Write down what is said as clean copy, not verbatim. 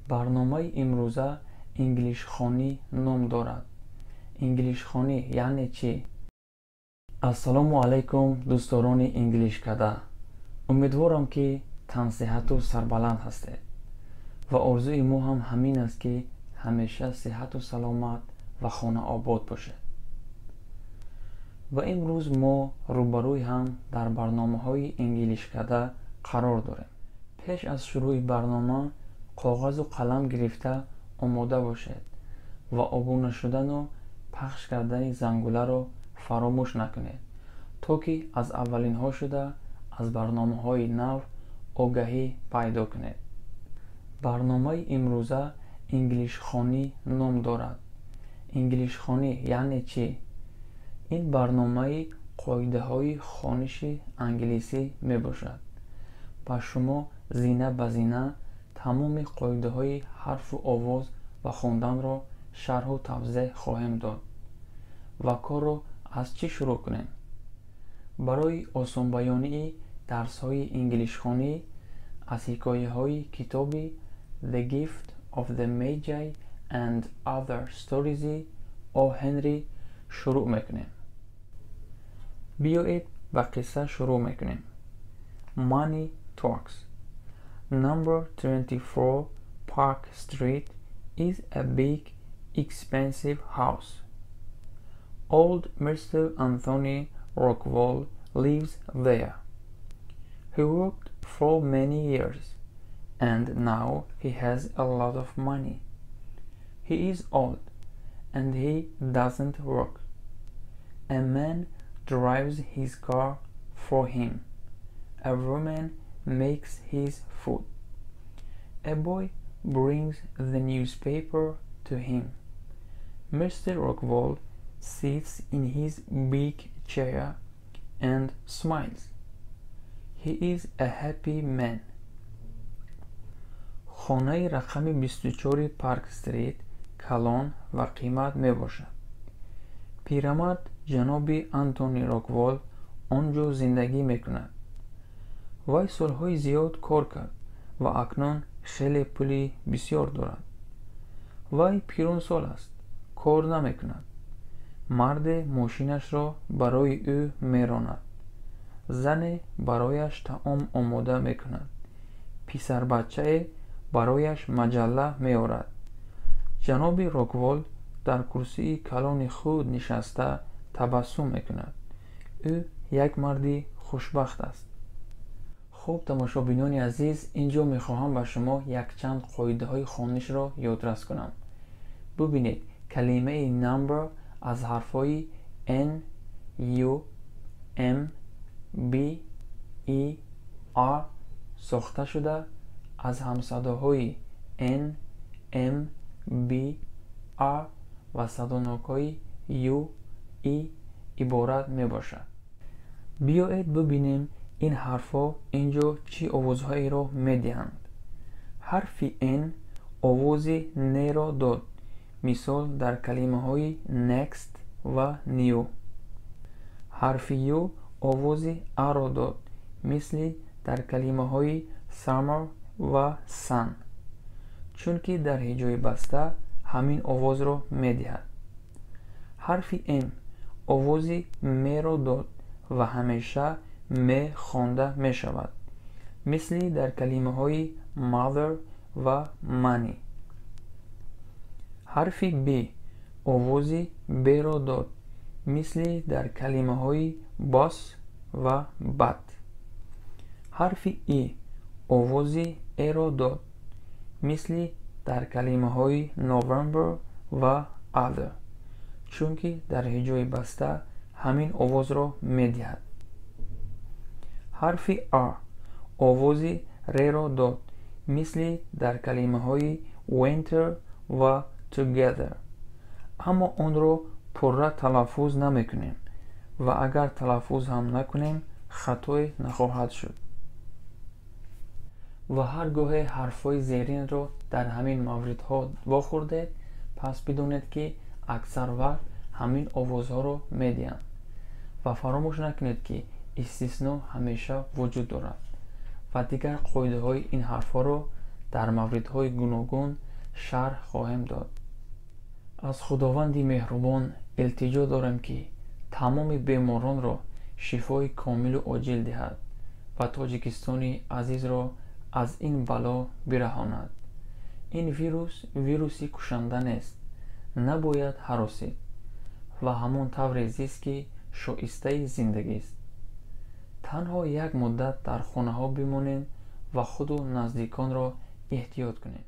Барномаи имрӯза Инглишхонӣ ном дорад. Инглишхонӣ яъне чӣ? Ассалому алайкум, дӯстдорони Инглишкада. Умедворам, ки тансиҳату сарбаланд ҳастед ва орзуи мо ҳам ҳамин аст, ки ҳамеша сиҳату саломат ва хонаобод бошед. Ва имрӯз мо рӯбарӯи ҳам дар барномаҳои Инглишкада қарор дорем. Пеш аз шурӯъи барнома коғазу қалам гирифта омода бошед ва обуна шудану пахш кардани зангуларо фаромӯш накунед, то ки аз аввалинҳо шуда аз барномаҳои нав огаҳӣ пайдо кунед. Барномаи имрӯза Инглишхонӣ ном дорад. Инглишхонӣ яъне чӣ? Ин барномаи қоидаҳои хониши англисӣ мебошад. Ба шумо зина ба зина тамоми қоидаҳои ҳарфу овоз ва хонданро шарҳу тавзеҳ хоҳем дод. Ва корро аз чӣ шурӯъ кунем? Барои осонбаёнии дарсҳои инглишхонӣ аз ҳикояҳои китоби The Gift of the Magi and Other Stories О Ҳенри шурӯъ мекунем. Биёед, ба қисса шурӯъ мекунем. Money Talks. Number 24 Park Street is a big, expensive house. Old Mr. Anthony Rockwall lives there. He worked for many years, and now he has a lot of money. He is old, and he doesn't work. A man drives his car for him. A woman makes his food. A boy brings the newspaper to him. Mr. Rockwall sits in his big chair and smiles. He is a happy man. Хонаи рақами 24 Парк Стрит калон ва қимат мебошад. Пирамард ҷаноби Антони Роквол он ҷо зиндагӣ мекунад. Вай солҳои зиёд кор кард ва акнун хеле пули бисёр дорад. Вай пиронсол аст, кор намекунад. Марде мошинашро барои ӯ меронад, зане барояш таом омода мекунад, писарбачае барояш маҷалла меорад. Ҷаноби Роквол дар курсии калони худ нишаста табассум мекунад. Ӯ як марди хушбахт аст. Хуб, тамошобинони азиз, ин ҷо мехоҳам ба шумо якчанд қоидаҳои хонишро ёдрас кунам. Бубинед, калимаи number аз ҳарфҳои N, U, M, B, E, R сохта шуда, аз ҳамсадоҳои N, M, B, R ва садонокҳои U, E иборат мебошад. Биёед, бубинем, ин ҳарфҳо ин ҷо чӣ овозҳоеро медиҳанд. Ҳарфи N овози неро дод, мисол дар калимаҳои next ва new. Ҳарфи U овози аро дод, мисли дар калимаҳои summer ва sun, чунки дар ҳиҷои баста ҳамин овозро медиҳад. Ҳарфи М овози меро дод ва ҳамеша м хонда мешавад, мисли дар калимаҳои mother ва money. Ҳарфи Б овози беро дод, мисли дар калимаҳои bus ва bat. Ҳарфи И овози эро дод, мисли дар калимаҳои November ва other, чунки дар ҳиҷои баста ҳамин овозро медиҳад. Ҳарфи R овози реро дод, мисли дар калимаҳои winter ва together, аммо онро пурра талаффуз намекунем ва агар талаффуз ҳам накунем, хатое нахоҳад шуд. Ва ҳар гоҳе ҳарфҳои зеринро дар ҳамин мавридҳо вохӯрдед, пас бидонед, ки аксар вақт ҳамин овозҳоро медиҳанд. Ва фаромӯш накунед, ки истисно ҳамеша вуҷуд дорад. Ва дигар қоидаҳои ин ҳарфҳоро Дар мавридҳои гуногун шарҳ хоҳем дод. Аз Худованди меҳрубон илтиҷо дорем, ки тамоми беморонро шифои комилу оҷил диҳад ва Тоҷикистони азизро аз ин бало бираҳонад. Ин вирус вируси кушанда нест, набояд ҳаросид ва ҳамон тавре зист, ки шоистаи зиндагист. Танҳо як муддат дар хонаҳо бимонем ва худу наздиконро эҳтиёт кунем.